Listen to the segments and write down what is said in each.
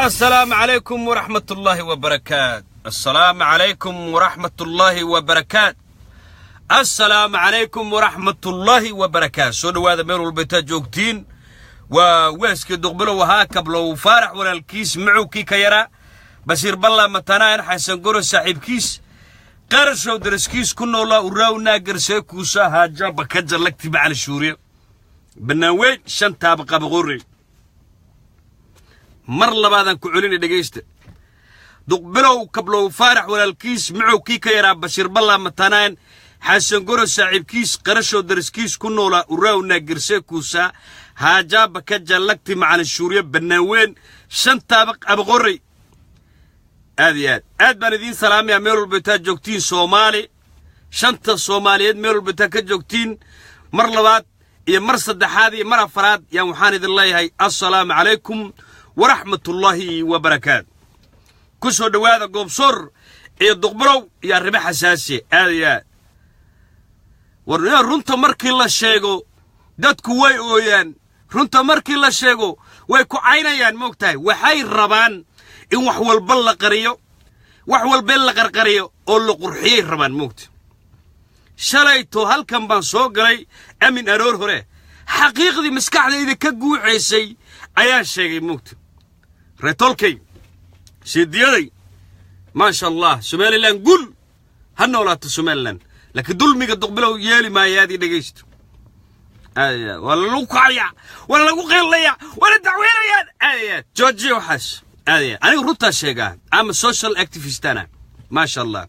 Assalaamu calaykum waraxmatullaahi wabarakaat. Assalaamu calaykum waraxmatullaahi wabarakaat. Assalaamu calaykum waraxmatullaahi wabarakaat. Soo dhowaada meel walba intaad joogtiin. Waa weeskii Duqbilow ahaa, Kablow Faarax walaalkiis, Macuwkii ka yaraa, Bashiir Balla Matanaan, Xasan Goro saaxiibkiis, Qarashow daraskiis ku noolaa, uraawnaa garsee kuusa haaja bakaja lagti macali shuuriye bannaan weyn shantaaba qabaqorey. Mar labaadaan ku celinay, dhegaysta: Duqbilow, Kablow Faarax walaalkiis, Macowkii ka yaraa, Bashiir Balla Matanaan, Xasan Goro saaxiibkiis, Qarashow daraskiis ku noolaa, uraawnaa garsee kuusa haajaa bakaja lagti macalin shuuriye bannaan weyn shantaaba qabaqorey. Aad iyo aad aad baan idiin salaamayaa meel walba intaad joogtiin. Soomaali, shanta Soomaaliyeed meel walba intaad ka joogtiin, mar labaad iyo mar saddexaad iyo mar afaraad yaan waxaan idin leeyahay assalaamu calaykum waraxmatullaahi wabarakaat. Ku soo dhowaada Goobsoor iyo Duqbilow iyo arrimo xasaasiya. Aad iyo aad war, runta markii la sheego dadku way ooyaan, runta markii la sheego way ku caynayaan. Moogtahay, waxay rabaan in wax walba la qariyo, wax walba in la qarqariyo oo la qurxiyay rabaan, moogta. Shalayto halkan baan soo galay amin aroor hore, xaqiiqdii maskaxdayda ka guuxaysay ayaan sheegay, moogta. Reetolkay seediyaday, maasha Allah, Somalilan gul ha noolaato Somalilan. Laakiin dulmiga Duqbilow yeeli maayo. Aad ii dhegaysto, waa lagu kacayaa, waa lagu qeylayaa, waa la dacweynayaan. Aad iyo aad joojiya waxaas. Aad iyo aad aniga runtaa sheegaa ama social activistana, maasha Allah.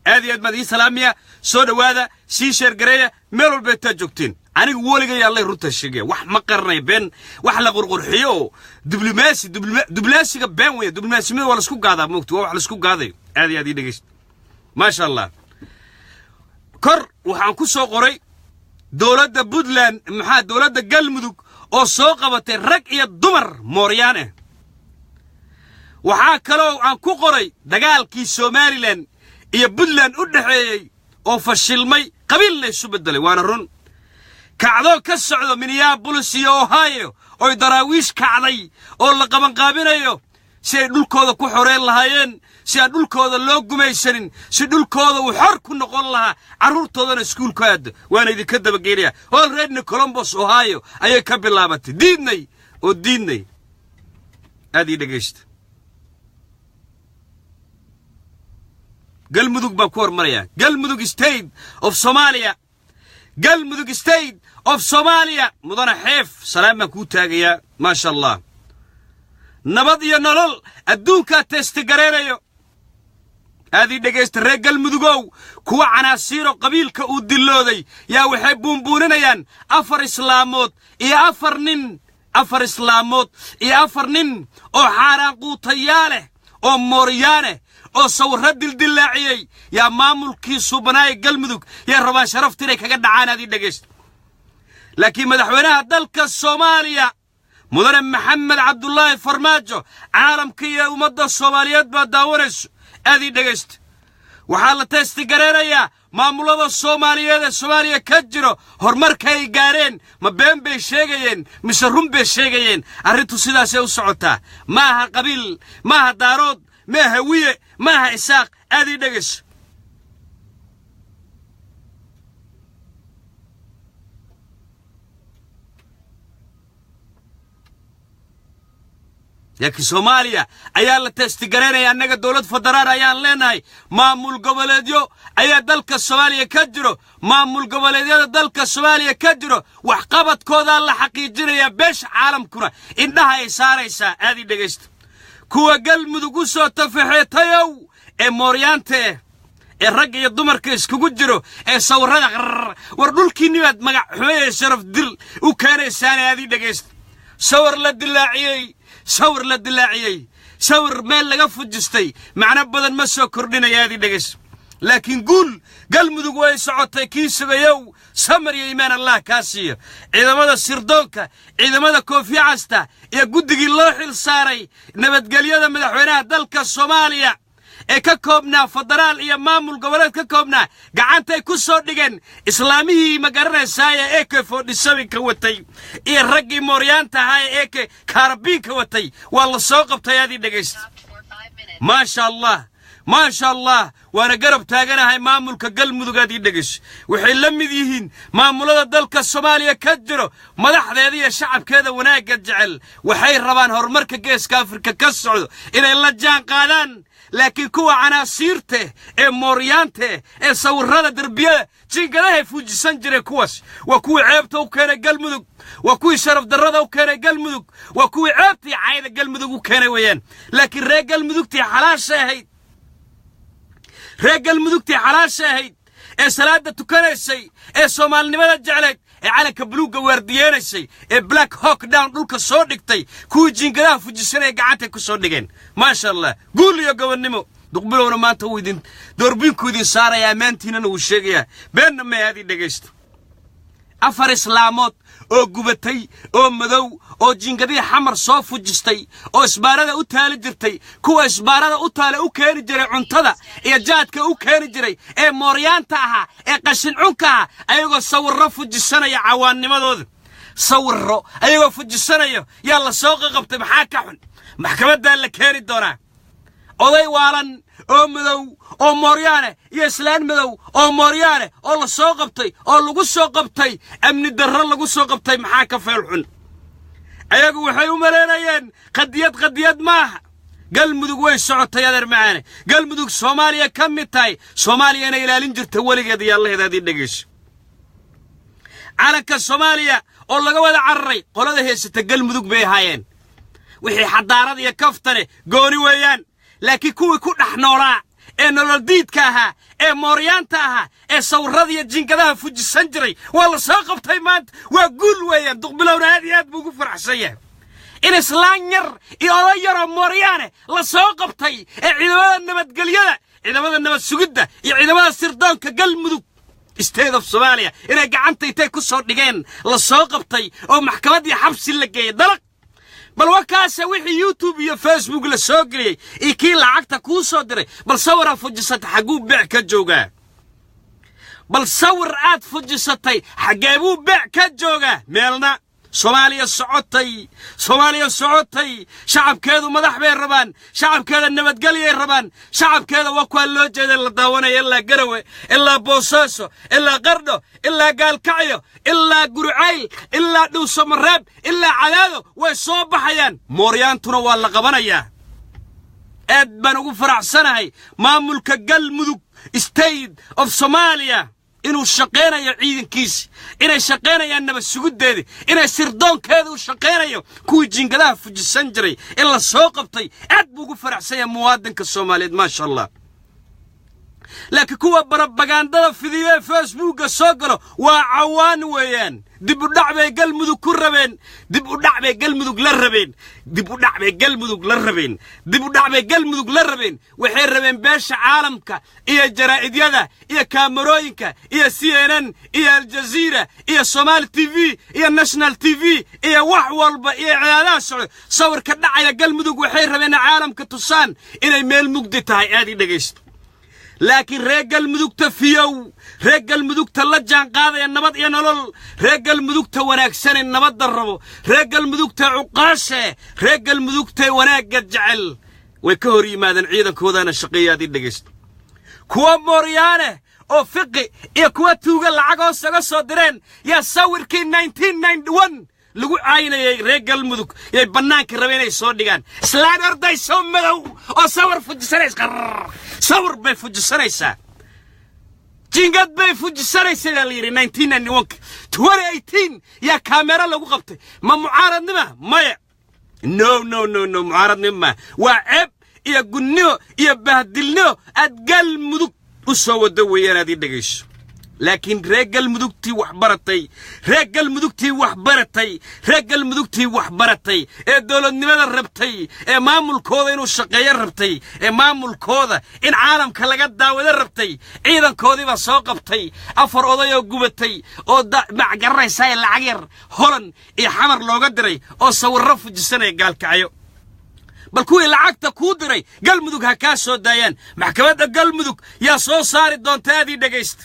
Aad iyo aad baan idiin salaamaya. Soo dhowaada, sii share gareeya meel walba intaad joogteen. Aniga weligay allay runtaa sheegaya, wax ma qaranaya. Been wax la qurqurxiyo oo diblomaasi, diblomaasiga been weya. Diblomaasiyada waa laisku gaadaa, moogta, waa wax laisku gaadayo. Aad iyo aad ii dhegeysta, maasha Allah. Kor waxaan ku soo qoray dowladda Puntland, maxaa dowladda Galmudug oo soo qabatay rag iyo dumar mooryaan ah. Waxaa kaloo aan ku qoray dagaalkii Somalilan iyo Puntland u dhexeeyey oo fashilmay, qabiil la isu beddelay, waana run. Kacdoo ka socdo Minneapolis iyo Ohio oy Daraawiish kacday oo la qabanqaabinayo si ay dhulkooda ku xoreyn lahaayeen, si aan dhulkooda loo gumaysanin, si dhulkooda uu xor ku noqon lahaa, carruurtoodana iskuulku aado. Waana idinka dabageynaya. Alreadyna Columbus, Ohio ayay ka bilaabatay. Diidnay oo diidnay. Aad ii dhegaysta. Galmudug baan ku hormarayaa. Galmudug State of Somalia, Galmudug State of Somalia, mudane Xeef, salaam baan kuu taagayaa, maasha Allah. Nabad iyo nolol adduunkaa teestigareynayo. Aad ii dhegaysta, reer Galmudugow. Kuwa canaasiiro qabiilka uu dillooday yaa waxay buunbuuninayaan afar islaamood iyo afar nin, afar islaamood iyo afar nin oo xaaraan quutayaa leh oo mooryaaneh oo sawirro dildillaaciyey yaa maamulkii suubanaaya Galmudug yaa rabaan sharafta inay kaga dhacaan. Aad ii dhegaysta. Laakiin madaxweynaha dalka Soomaaliya, mudane Maxamed Cabdulaahi Farmaajo, caalamka iyo ummadda Soomaaliyeed baa daawanayso. Aad ii dhegaysta. Waxaa la teestigareynayaa maamulada Soomaaliyeed ee Soomaaliya ka jiro horumarka ay gaareen. Ma been bay sheegayeen mise run bay sheegayeen? Arrintu sidaasay u socotaa. Ma aha qabiil, ma aha Daarood, ma aha Hawiye, ma aha Isaaq. Aad ii dhegayso. Laakiin Soomaaliya ayaa la teestigaraynaya. Annaga dowlad federaal ayaan leenahay, maamul goboleedyo ayaa dalka Soomaaliya ka jiro. Maamul goboleedyada dalka Soomaaliya ka jiro waxqabadkoodaa la xaqiijinayaa, beesha caalamkuna indhaha ay saaraysaa. Aad ii dhegaysta. Kuwa Galmudug u soo tafaxeetayow ee mooryaanta ee ragga iyo dumarka iskugu jiro ee sawirrada qarr, war dhulkiinni baad magac xume ee sharaf dil u keenaysaane. Aad ii dhegaysta. Sawir la dilaaciyey, sawir la dilaaciyey, sawir meel laga fujistay macno badan ma soo kordhinaya. Aad ii dhegaysta. Laakiin guul Galmudug way socotay. Kii sugayow, samar iyo iimaan Allah kaa siiyo. Ciidamada sirdoonka, ciidamada koofiya casta iyo guddigii loo xil saaray nabadgelyada madaxweynaha dalka Soomaaliya Ee ka koobnaa federaal iyo maamul goboleed ka koobnaa gacantay ku soo dhigeen. Islaamihii, ma garanaysaa, ee AK 47-ka watay iyo raggii mooryaanta ahaa ee AK kaarabiinka watay waa la soo qabtay. Aadii dhegaysta. Maasha Allah, maasha Allah. Waana garab taaganahay maamulka Galmudug. Aad ii dhegayso, waxay la mid yihiin maamulada dalka Soomaaliya ka jiro, madaxdeeda iyo shacabkeeda wanaagga jecel. Waxay rabaan horumarka Geeska Afrika ka socdo inay la jaan qaadaan. Laakiin kuwa canaasiirte ee mooryaante ee sawirrada derbiyada jiingadahay fuujisan jireen, kuwaas waa kuwii ceebta u keenay Galmudug, waa kuwii sharaf darrada u keenay Galmudug, waa kuwii ceebtii cayda Galmudug u keenay weeyaan. Laakiin reer Galmudugtii xalaasha ahayd, reer Galmudugtii xalaasha ahayd ee salaada tukanaysay, ee Soomaalinimada jeclayd, ee calanka buluugga waardiyeenaysay, ee Black Hawk Down dhulka soo dhigtay, kuwii jiingadaha fujisanaya gacantay ku soo dhigeen. Maasha Allah, guul iyo gobonnimo. Duqbilowna maanta wuu idin doorbiinku idin saarayaa, ammaantiinana wuu sheegayaa, beenna may. Aad ii dhegaysto. Afar islaamood oo gubatay oo madow oo jiingadihii Xamar soo fujistay oo isbaarada u taali jirtay, kuwa isbaarada u taale u keeni jiray cuntada iyo jaadka u keeni jiray, ee mooryaanta ahaa, ee qashin cunka ahaa, ayagoo sawirro fujisanaya, cawaannimadooda sawirro ayagoo fujisanayo yaa la soo qaqabtay. Maxaa ka xun? Maxkamaddaa la keeni doonaa. Oday waalan oo madow oo mooryaane iyo islaan madow oo mooryaane oo la soo qabtay oo lagu soo qabtay amni darro lagu soo qabtay, maxaa ka feel xun? Ayagu waxay u malaynayeen qadiyad. Qadiyad maaha. Galmudug way socotay, adeer macaane. Galmudug Soomaaliya ka mid tahay, Soomaaliya inay ilaalin jirta weligeed iyo Allaheed. Aad ii dhegayso. Calanka Soomaaliya oo laga wada cararay, qolada haysata Galmudug bay ahaayeen. Wixii xadaarad iyo kaftane gooni weeyaan, laakiin kuwii ku dhex noolaa ee nololdiidka ahaa ee mooryaanta ahaa ee sawirrada iyo jiingadaha fujisan jiray waa la soo qabtay maanta. Waa guul weeyaan. Duqbilowna aad iyo aad buu ugu faraxsan yahay in islaan yar iyo oday yaroo mooryaane la soo qabtay ee ciidamada nabadgelyada, ciidamada nabad sugidda iyo ciidamada sirdoonka Galmudug State of Somalia inay gacanta intay ku soo dhigeen la soo qabtay oo maxkamad iyo xabsi la geeyey. Dalaq bal wakaase wixii YouTube iyo Facebook la soo geliyey iyo kii lacagta kuu soo diray. Bal sawir aad fujisatay xagguu beec ka joogaa? Bal sawir aad fujisatay xaggee buu beec ka joogaa? Meelna. Soomaaliya socotay, Soomaaliya socotay. Shacabkeedu madax bay rabaan, shacabkeeda nabadgelyay rabaan, shacabkeeda waa kuwaa loo jeeda, la daawanaya, ilaa Garawe, ilaa Boosaaso, ilaa Qardho, ilaa Gaalkacyo, ilaa Gurcayl, ilaa Dhuusamareeb, ilaa Cadaado way soo baxayaan. Mooryaantuna waa la qabanayaa. Aad baan ugu faraxsanahay maamulka Galmudug State of Somalia inuu shaqaynayo, ciidankiisi inay shaqaynayaan, nabad sugiddeedii inay sirdoonkeeda u shaqaynayo, kuwii jiingadaha fujisan jiray in la soo qabtay. Aad buu ugu faraxsan yahay muwaadinka Soomaaliyeed, maasha Allah. Laakiin kuwa barabagandada fidiyo ee Facebooka soo galo waa cawaan weeyaan. Dib u dhac bay Galmudug ku rabeen, dib u dhac bay Galmudug la rabeen, dib u dhac bay Galmudug la rabeen, dib u dhac bay Galmudug la rabeen. Waxay rabeen beesha caalamka iyo jaraa'idyada iyo kaamarooyinka iyo CNN iyo Aljaziira iyo Somaali TV iyo National TV iyo wax walba iyo ciyaadaha socdo, sawirka dhacaya Galmudug, waxay rabeen caalamka tusaan inay meel mugdi tahay. Aad ii dhegaysto. Laakiin reer Galmudugta fiyow, reer Galmudugta la jaan qaadaya nabad iyo nolol, reer Galmudugta wanaagsane nabadda rabo, reer Galmudugta cuqaashe, reer Galmudugta wanaagga jecel way ka hor yimaadeen. Ciidankoodaana shaqeeya. Aad ii dhegaysto. Kuwa mooryaane oo Fiqi iyo kuwa tuuga lacag hoos uga soo direen yaa sawirkii 1991 lagu caynayay reer Galmudug yay bannaanka rabeen inay soo dhigaan. Islaan ordayso madow oo sawir fujisanaysa, qarr sawir bay fujisanaysaa, jingad bay fujisanaysaa baa la yidhi. 1991, 2018 yaa kaamera lagu qabtay. Ma mucaaradnima? Maya, no, no, no, no, mucaaradnimo ma waa. Ceeb iyo gunnimo iyo bahdilnimo aad Galmudug u soo wado weeyaan. Aad ii dhegayso. Laakiin reer Galmudugtii wax baratay, reer Galmudugtii wax baratay, reer Galmudugtii wax baratay ee dowladnimada rabtay, ee maamulkooda inuu shaqeeyo rabtay, ee maamulkooda in caalamka laga daawado rabtay, ciidankoodii baa soo qabtay afar oday oo gubatay oo macgaranaysaa lacag yar Holan iyo Xamar looga diray oo sawirro fujisanaya Gaalkacyo. Bal kuwii lacagta kuu diray Galmudug ha kaa soo daayaan. Maxkamadda Galmudug yaa soo saari doonta. Aadii dhegaysta.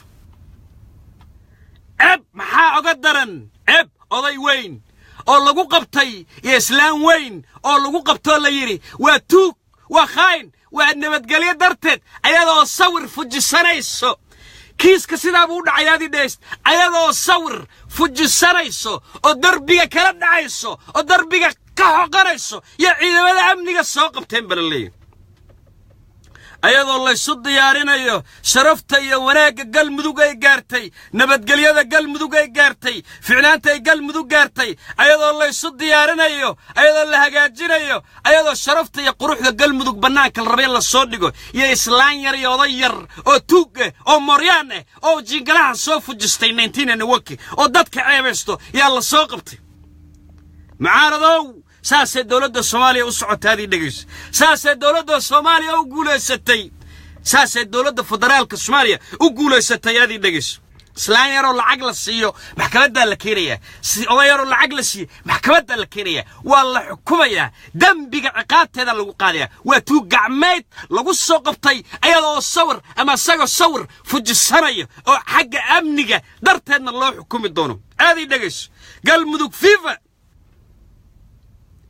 Ceeb maxaa oga daran? Ceeb oday weyn oo lagu qabtay iyo islaan weyn oo lagu qabtoo la yidhi waa tuug, waa khaayn, waa nabadgelyo darteed, ayadoo sawir fujisanayso. Kiiska sidaabuu u dhacay. Aadii dhegayst. Ayadoo sawir fujisanayso oo derbiga kala dhacayso oo derbiga ka xoqanayso iyo ciidamada amniga soo qabteen bala leeyahy. Ayadoo laysu diyaarinayo sharafta iyo wanaagga Galmudug ay gaartay, nabadgelyada Galmudug ay gaartay, ficnaanta ay Galmudug gaartay, ayadoo laysu diyaarinayo, ayadoo la hagaajinayo, ayadoo sharafta iyo quruxda Galmudug bannaanka la rabay in la soo dhigo, iyo islaan yar iyo oday yar oo tuug ah oo moryaan ah oo jiingalaha soo fujistay waki oo dadka ceebaysto yaa la soo qabtay. Mucaaradow, saasay dowladda Soomaaliya u socotaadii dhegayso. Saasay dowladda Soomaaliya u guulaysatay, saasay dowladda federaalka Soomaaliya u guulaysatay. Aadii dhegayso. Islaan yaroo lacag la siiyo maxkamaddaa la keenayaa, oday yaroo lacag la siiyo maxkamaddaa la keenayaa, waa la xukumayaa, dembiga ciqaabteeda lagu qaadayaa. Waa tuug gacmeed lagu soo qabtay ayadoo sawir ama isagoo sawir fujisanayo oo xagga amniga darteedna loo xukumi doono. Aadii dhegayso. Galmudug viva!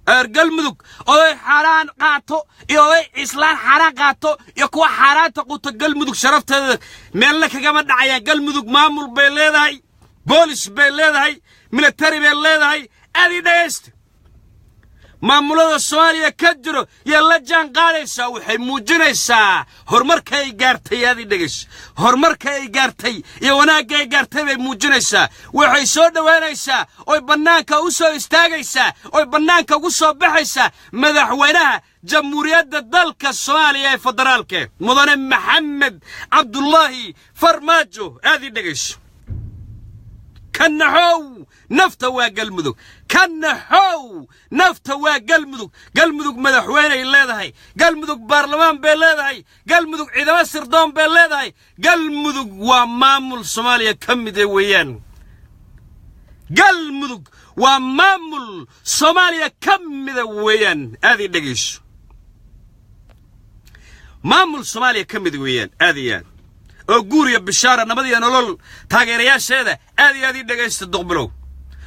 Galmudug oday xaaraan qaato iyo oday islaan xaaraan qaato iyo kuwa xaaraanta quto, Galmudug sharafteeda meelna kagama dhacayaan. Galmudug maamul bay leedahay, boolis bay leedahay, military bay leedahay. Aad ii dhegaysta. Maamulada Soomaaliya ka jiro yaa la jaan qaadaysaa. Waxay muujinaysaa horumarka ay gaartay. Aad ii dhegayso. Horumarka ay gaartay iyo wanaagga ay gaartay bay muujinaysaa. Waxay soo dhowaanaysaa oy bannaanka u soo istaagaysaa oy bannaanka ugu soo baxaysaa madaxweynaha Jamhuuriyadda dalka Soomaaliya ee federaalka, mudane Maxamed Cabdullaahi Farmaajo. Aad ii dhegayso. Ka naxow nafta waa Galmudug, ka naxow nafta waa Galmudug. Galmudug madaxweyney leedahay, Galmudug baarlamaan bay leedahay, Galmudug ciidamo sirdoon bay leedahay. Galmudug waa maamul Soomaaliya ka mide weeyaan. Galmudug waa maamul Soomaaliya ka mida weeyaan. Aad ii dhegayso. Maamul Soomaaliya ka mid weeyaan, aad iyo aad oo guur iyo bishaara, nabad iyo nolol taageerayaasheeda. Aad iyo aad ii dhegaysta. Duqbilow,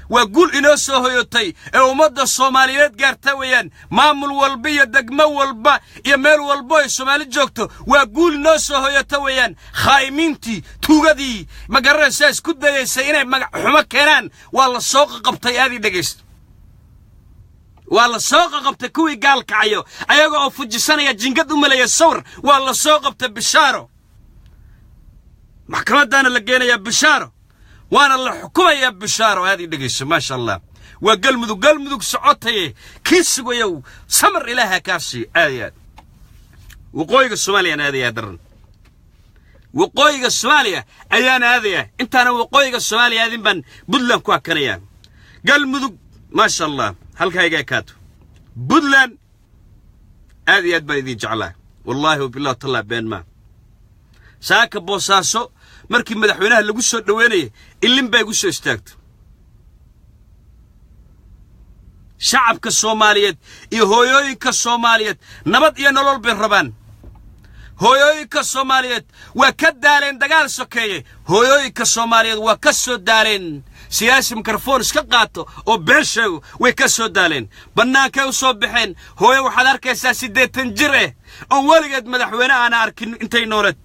waa guul inoo soo hoyotay ee ummadda Soomaaliyeed gaarta weeyaan. Maamul walba iyo degmo walba iyo meel walbo ay Soomaali joogto, waa guul inoo soo hoyota weeyaan. Khaa'imiintii, tuugadii, ma garanaysaa, isku dayaysay inay magac xumo keenaan waa la soo qaqabtay. Aad ii dhegaysta. Waa la soo qaqabtay kuwii gaalkacayo ayaga oo fujisanaya jingad u maleeya sawir. Waa la soo qabtay, bishaaro. Maxkamaddaana la geenayaa, bishaaro, waana la xukumayaa, bishaaro. Aad ii dhegayso. Maasha Allah, waa Galmudug. Galmudug socotaye, kii sugayow samar ilaaha kaa siiyo. Aad iyo aad waqooyiga Soomaaliyaan aadayaa daran. Waqooyiga Soomaaliya ayaan aadayaa. Intaana waqooyiga Soomaaliya aadin baan Puntland ku hakanayaa. Galmudug maasha Allah, halkaa iga ekaato. Puntland aad iyo aad baan idiin jeclaa, wallaahi wabillahi tallah, been maa. Saaka Boosaaso markii madaxweynaha lagu soo dhoweynayay ilin baa igu soo istaagto. Shacabka Soomaaliyeed iyo hooyooyinka Soomaaliyeed nabad iyo nolol bay rabaan. Hooyooyinka Soomaaliyeed waa ka daaleen dagaal sokeeye. Hooyooyinka Soomaaliyeed waa ka soo daaleen siyaasi mikrofoon iska qaato oo been sheego. Way ka soo daaleen, bannaankay u soo baxeen. Hooyo waxaad arkaysaa 80 jir ah oon weligeed madaxweyne aana arkin intay nooleed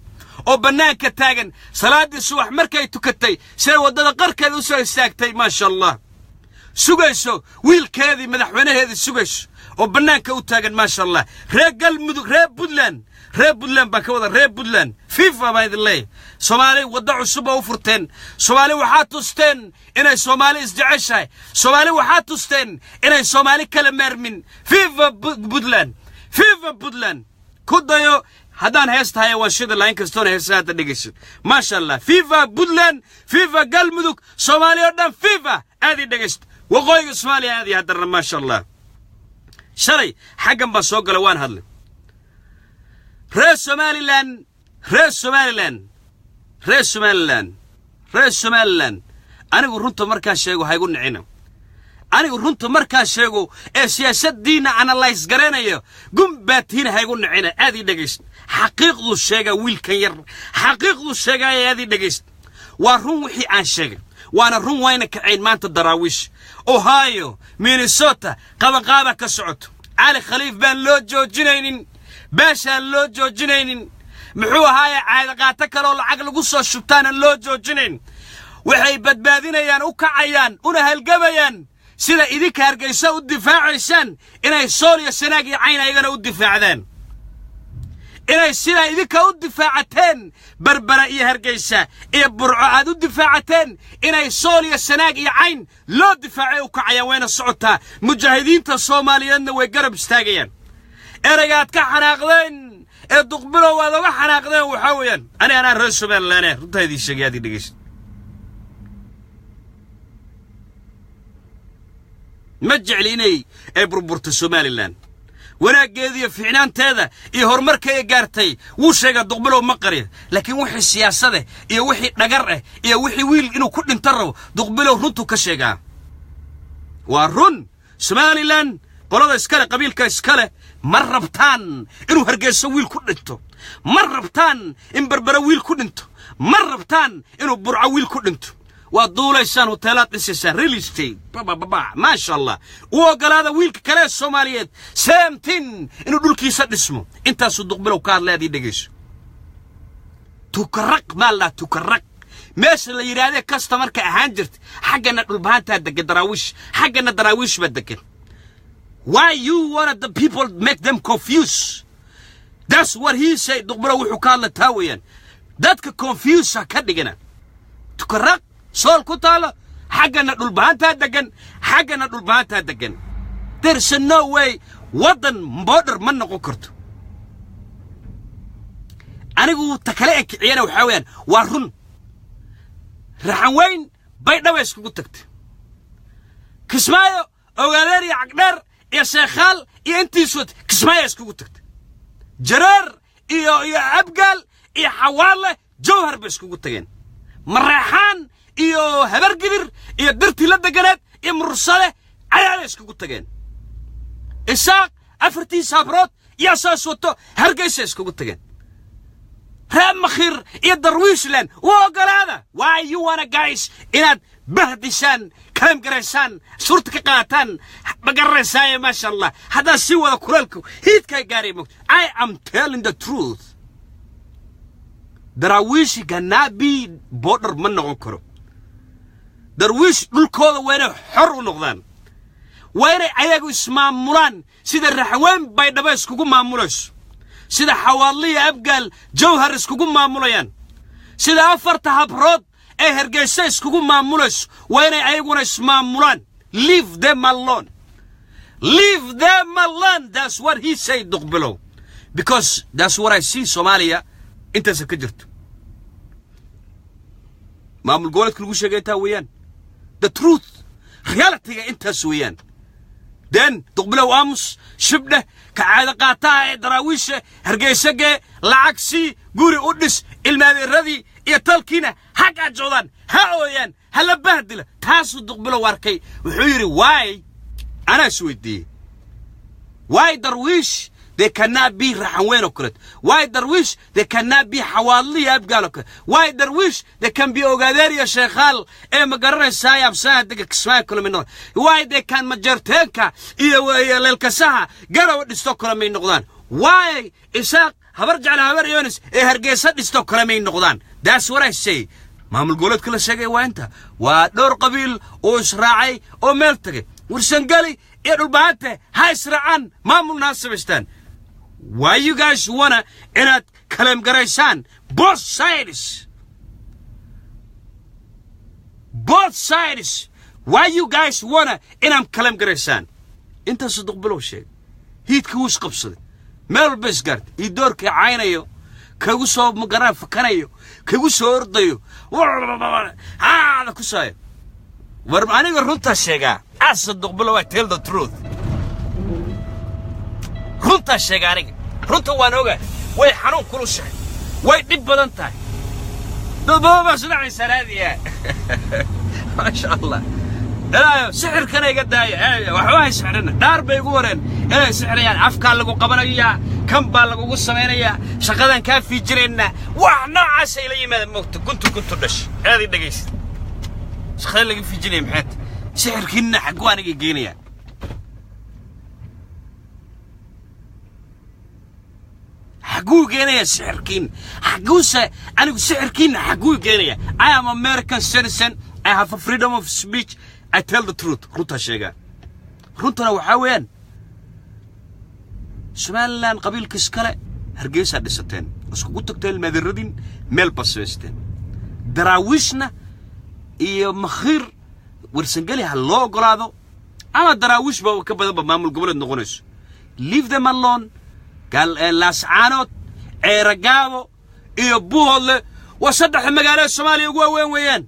oo bannaanka taagan salaaddii subax markay tukatay, siday waddada qarkeeda u soo istaagtay, maasha Allah, sugayso wiilkeedii, madaxweynaheedii sugayso oo bannaanka u taagan, maasha Allah. Reer Galmudug, reer Puntland, reer Puntland baan ka wada. Reer Puntland viva baan idin leeyahay. Soomaali waddo cusub oo u furteen. Soomaali waxaa tusteen inay Soomaali isjeceshahay. Soomaali waxaa tusteen inay Soomaali kala maarmin. Viva Puntland, viva Puntland! Ku dayo. Haddaan hees tahay waan shida lahayn kastoona heesa hadda dhegaysid. Maasha Allah, viva Puntland, viva Galmudug, Soomaali oo dhan viva! Aad ii dhegaysta. Waqooyiga Soomaaliya aad iyo haddarna, maasha Allah. Shalay xaggan baan soo galay, waan hadlay. Reer Somaliland, reer Somaliland, reer Somaliland, reer Somaliland, anigu runta markaan sheego ha igu nicina. Anigu runta markaa sheego ee siyaasaddiinna analyse garaynayo, gumbaatiina haygu nicina. Aad ii dhegayst. Xaqiiqduu sheegaa wiilkan yar, xaqiiqduu sheegaya. Aad ii dhegayst. Waa run wixii aan sheegay, waana run. Wayna kacayn maanta Daraawiish. Ohio, Minnesota qabanqaaba ka socoto. Cali Khaliif baan loo joojinaynin, beeshaan loo joojinaynin, muxuu ahaaye, caadaqaato kaleoo lacag lagu soo shubtaanan loo joojinayn. Waxay badbaadinayaan, u kacayaan, una halgamayaan sida idinka Hargaysa u difaacaysaan inay Sool iyo Sanaag iyo Cayn ayagana u difaacdaan, inay sidaa idinka u difaacateen Berbera iyo Hargaysa iyo Burco aad u difaacateen, inay Sool iyo Sanaag iyo Cayn loo difaacay u kacayaan. Wayna socotaa. Mujaahidiinta Soomaaliyeedna way garab istaagayaan. Ereygaad ka xanaaqdeen ee Duqbilow aad oga xanaaqdeen waxaa weeyaan, ani anaa reer Somaliland, runtaa idiin sheegay. Aad ii dhegeysa. Ma jecli inay ay burburto Somaliland. Wanaaggeeda iyo fiicnaanteeda iyo horumarka ay gaartay wuu sheegaa Duqbilow, ma qariyo. Laakiin wixii siyaasade iyo wixii dhagar ah iyo wixii wiil inuu ku dhinto rabo, Duqbilow runtuu ka sheegaa. Waa run. Somaliland qolada iskale, qabiilka iskale, ma rabtaan inuu Hargeyso wiil ku dhinto, ma rabtaan in Berbere wiil ku dhinto, ma rabtaan inuu Burco wiil ku dhinto. Waad duulaysaan, hoteelaad dhisaysaan, real estate babababa, maasha Allah. U ogolaada wiilka kale ee Soomaaliyeed same thing inuu dhulkiisa dhismo. Intaasuu Duqbilow ka hadlay. Aad ii dhegayso. Tukaraq maa la Tukaraq meesha la yidhaahdee kasta marka ahaan jirta, xaggana Dhulbahantaa degan Daraawiish, xaggana Daraawiish baa degan. Why you wanted the people make them confused? That's what he said. Duqbilow wuxuu ka hadla taa weeyaan. Dadka confuse ha ka dhigana. Tukaraq Sool ku taalo, xaggana Dhulbahantaa degan, xaggana Dhulbahantaa degan. There's no way waddan border ma noqon karto. Anigu ta kale ee kiciyana waxaa weeyaan, waa run. Raxan Weyn Baydhaba iskugu tagtay, Kismaayo Ogaadeer iyo Cagdheer iyo Sheekhaal iyo intiisu Kismaayo iskugu tagtay, Jareer iyo Abgaal iyo Xawaale Jawhar bay iskugu tageen, Mareexaan iyo Habargidir iyo Dirtii la deganeed iyo Mursale Cadaada iskugu tageen, Isaaq afartii saabrood iyo saas wato Hargeysa iskugu tageen, reer Makhir iyo Darwiishland. U ogolaada. Why you wanna guys inaad bahdishaan, kalam garaysaan, suurta ka qaataan? Ma garanaysaaye. Maasha Allah, haddaad sii wada kuleelku hiidkaa gaaray mogto. I am telling the truth. Daraawiishi ganaabi border ma noqon karo. Darwiish dhulkooda waa inay xor u noqdaan, waa inay ayagu ismaamulaan sida Raxweyn Baydhabo iskugu maamulayso, sida Xawaadliya Abgaal Jawhar iskugu maamulayaan, sida afarta habrood ee Hargeysa iskugu maamulayso. Waa inay ayaguna ismaamulaan. Leave them alone, leave them alone. That's what he said, Duqbilow, because that's what I see. Soomaaliya intaasa ka jirto. Maamul goboleedka lagu sheegay intaa weeyaan. The truth, realityga intaas weeyaan. Then Duqbilow aamus shibdheh ka caada qaataha ee Daraawiisha Hargeysagee lacag sii, guri u dhis, ilmaadeeradii iyo talkiina ha gaajoodaan, ha ooyaan, ha la bahdila. Taasuu Duqbilow arkay. Wuxuu yidhi, why, anaa is weydiiyey, why Darwiish they cannot be Raxan Weyn oo kaleeto? Why Darwiish they cannot be Xawaadliya Abgaal oo kale? Why Darwiish they can be Ogaadeer iyo Sheekhaal ee ma garanaysaa Absaha dega Kismaayo kale may noqdaan? Why they can Majeerteenka iyo Leelkasaha Garowe dhisto kale may noqdaan? Why Isaaq, Habar Jecla, Habar Yonis ee Hargeysa dhisto kale may noqdaan? That's what I say. Maamul goboleedka la sheegay waa inta, waa dhowr qabiil oo israacay oo meel tagay. Warsangali iyo Dhulbahante ha israacaan, maamulna ha samaystaan. Why you guys wanna inaad claim garaysaan both sides, both sides? Why you guys wanna inaad claim garaysaan? Intaasuu Duqbilow sheegay. Hiidka wuu isqabsaday, meel walba isgaartay. Iyo doorka caynayo, kagu soo magaraan fakanayo, kagu soo ordayo, haada ku saayo. War aniga runtaa sheegaa. Asa Duqbilow, I tell the truth. Runtaa sheega. Aniga runta waan ogaa. Way xanuun kulushahay, way dhib badan tahay. Dad badan baa sudhacaysaa raadiya. Maasha Allah. Ilaayo sixirkana iga daaya, waxba hay sixrina. Dhaar bay igu wareen inay sixrayaan. Afkaa lagu qabanayaa, kan baa lagugu samaynayaa, shaqadan kaa fiijinaynaa, wax noocaasa ila yimaada. Moogta guntu guntu dhash aad i dhegaysa. Shaqada laga fiijinaya maxay tahay? Sixirkiinna xagguu aniga geenayaa? Xagguu geenayaa sixirkiin? Xagguuse anigu sixirkiinna xagguu geenaya? I am American citizen. I have a freedom of speech. I tell the truth. Runtaa sheegaa. Runtana waxaa weeyaan, Somaliland qabiilka iskale Hargeysaa dhisateen, iskugu tagteen maadirradin, meel baad samaysteen. Daraawiishna iyo Makhiir Warsangeli ha loo ogolaado, ama Daraawiish ba ka badanba maamul goboleed noqonayso. Leave them alone. Laascaanood, Ceeragaabo iyo Buuhoodle waa saddexda magaalo ee Soomaaliya ugu waaweyn weeyaan.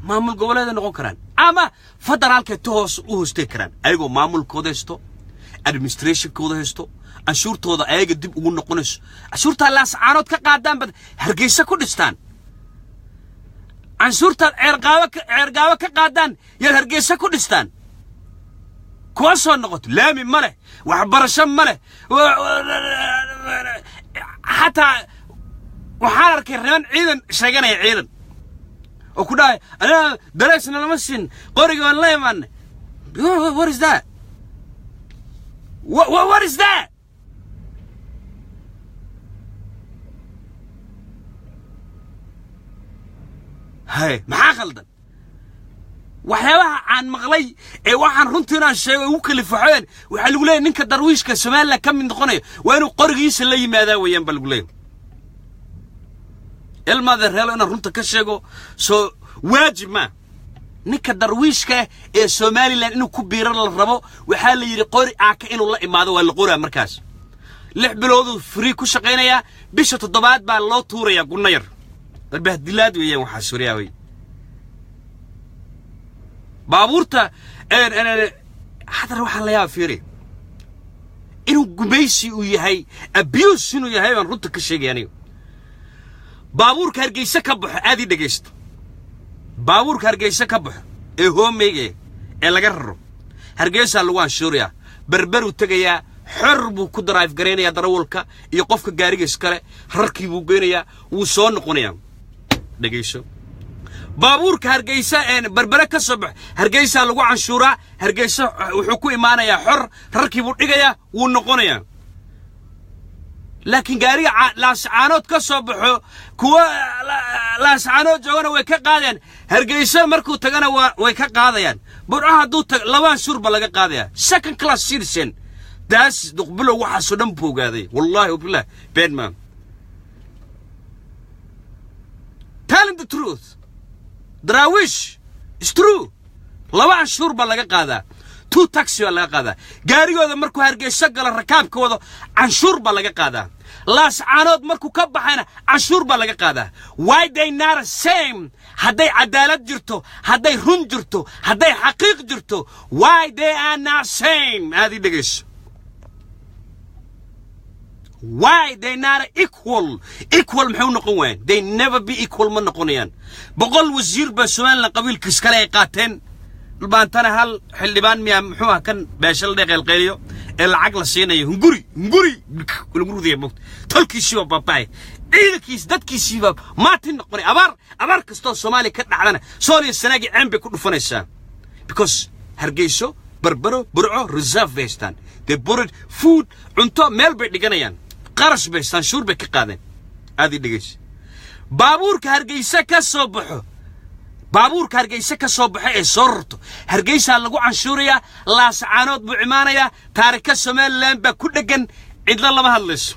Maamul goboleeday noqon karaan ama federaalkay ta hoos u hoostegi karaan, ayagoo maamulkooda haysto, administrationkooda haysto, canshuurtooda ayaga dib ugu noqonayso. Canshuurtaa Laascaanood ka qaadaan bad Hargeysa ku dhistaan. Canshuurtaad Ceergaabo ka qaadaan yaad Hargeysa ku dhistaan. Kuwa soo noqoto laami ma leh, waxbarasho ma leh. Xataa waxaan arkay niman ciidan sheeganaya, ciidan oo ku dhahay, "Anaa dareesna lama siin, qoriga waan la imaanay." What is that? What is that? Hay, maxaa khaldan? Waxyaabaha aan maqlay ee waxaan runtii inaan sheego ugu kalifaxoyeen, waxaa lagu leeyahy ninka darwiishka Somaliland ka mid noqonayo waa inuu qorigiisa la yimaadaa weeyaan baa lagu leeyahy. Ilmaada reelo, inaan runta ka sheego soo waajib maa. Ninka darwiishka ah ee Somaliland inuu ku biiro la rabo, waxaa la yidhi qori aaka inuu la imaado waa la qoraa. Markaas 6 bilooduu free ku shaqaynayaa, bisha toddobaad baa loo tuurayaa gunno yar. Barbahdilaad weeyaan waxaa suuriyaa wey. Baabuurta hadar waxaan la yaaba, fiiri, inuu gumaysi uu yahay, abuse inuu yahay baan runta ka sheegay aniga. Baabuurka Hargeysa ka baxo, aad ii dhegaysto, baabuurka Hargeysa ka baxo ee hoomeyga ee laga raro Hargeysaa lagu anshuurayaa, Berberuu tegayaa, xor buu ku drive garaynayaa darawalka iyo qofka gaariga iskale, rarkii buu geynayaa, wuu soo noqonayaa. Dhegayso, baabuurka Hargeysa een Berbere ka soo baxo, Hargeysaa lagu canshuuraa, Hargeysa wuxuu ku imaanayaa xor, rarkii buu dhigayaa, wuu noqonayaa. Laakiin gaariga Laascaanood ka soo baxo, kuwa Laascaanood joogana way ka qaadayaan, Hargeysa markuu tagana waa way ka qaadayaan, Burco hadduu tag laba canshuur ba laga qaadayaa. Second class citizen daas. Duqbilow waxaasoo dhan buu ogaaday. Wallahi wabilah, been man telling the truth. Daraawiish is true, laba canshuur baa laga qaadaa, two tax baa laga qaadaa. Gaarigooda markuu Hargeysa galo, rakaabka wado, canshuur baa laga qaadaa. Laascaanood markuu ka baxayna canshuur baa laga qaadaa. Why they not the same? Hadday cadaalad jirto, hadday run jirto, hadday xaqiiq jirto, why they are not same? Aad ii dhegayso. Why they not equal? Equal maxay u noqon waayeen? They never be equal, ma noqonayaan. 100 wasiir baa Somaliland qabiilkiis kale ay qaateen. Dhulbaantana hal xildhibaan miyaa? Muxuu ah kan beesha la dheqeelqeeliyo ee lacag la siinayo? Hunguri hunguri lagu rudaya mogta. Tolkiisiiba baaba'ay, ciidankiis, dadkiisiiba maatin noqonay. Abaar, abaar kastoo Soomaaliya ka dhacdana Sool iyo Sanaagi ceen bay ku dhufanaysaa, because Hargeyso, Berbero, Burco reserve bay haystaan. They put food, cunto meel bay dhiganayaan, qarash bay haystaan, shuur bay ka qaadeen. Aad ii dhegeysa. Baabuurka Hargeysa ka soo baxo, baabuurka Hargeysa ka soo baxo ee soo rarto, Hargeysaa lagu canshuurayaa, Laascaanood buu imaanayaa, taarika Somaliland baa ku dheggan, cidna lama hadlayso.